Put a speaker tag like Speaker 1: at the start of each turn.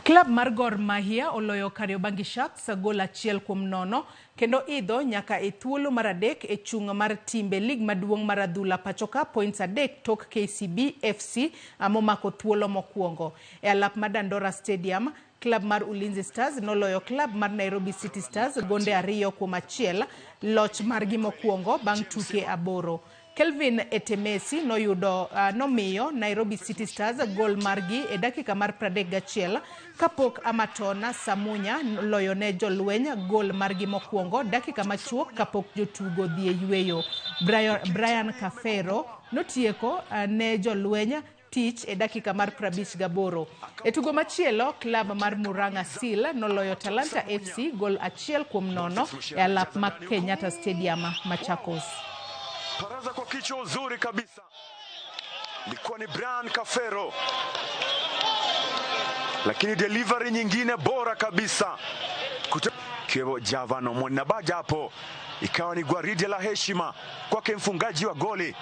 Speaker 1: Klab mar Gor Mahia oloyo Kariobangi Sharks gol 1-0 kendo idho nyaka e thuolo mar 3 e chung' mar timbe lig maduong' mar adhula pachoka points 3 tok KCB FC momako thuolo mokwongo. E alap mar Dandora Stadium, klab mar Ulinzi Stars noloyo klab mar Nairobi City Stars gonde 2-1 loch margi mokwongo bang' tuke 8. Kelvin Etemesi noyudo nomiyo Nairobi City Stars gol margi e dakika mar 31 kapok Amaton Samunya loyo ne jolweny gol margi mokwongo dakika machuok kapok jotugo dhi e yweyo. Brian Kafero notieko ne jolweny tich e dakika mar 58. E tugo machielo, klab mar Murang'a Seal noloyo Talanta FC gol 1-0 e alap ma Kenyatta Stadium, Machakos.
Speaker 2: Paraza kwa kichwa uzuri kabisa. Ilikuwa ni Brian Kafero. Lakini delivery nyingine bora kabisa. Kiwepo Javan Omoni na baada hapo ikawa ni gwaride la heshima kwake mfungaji wa goli.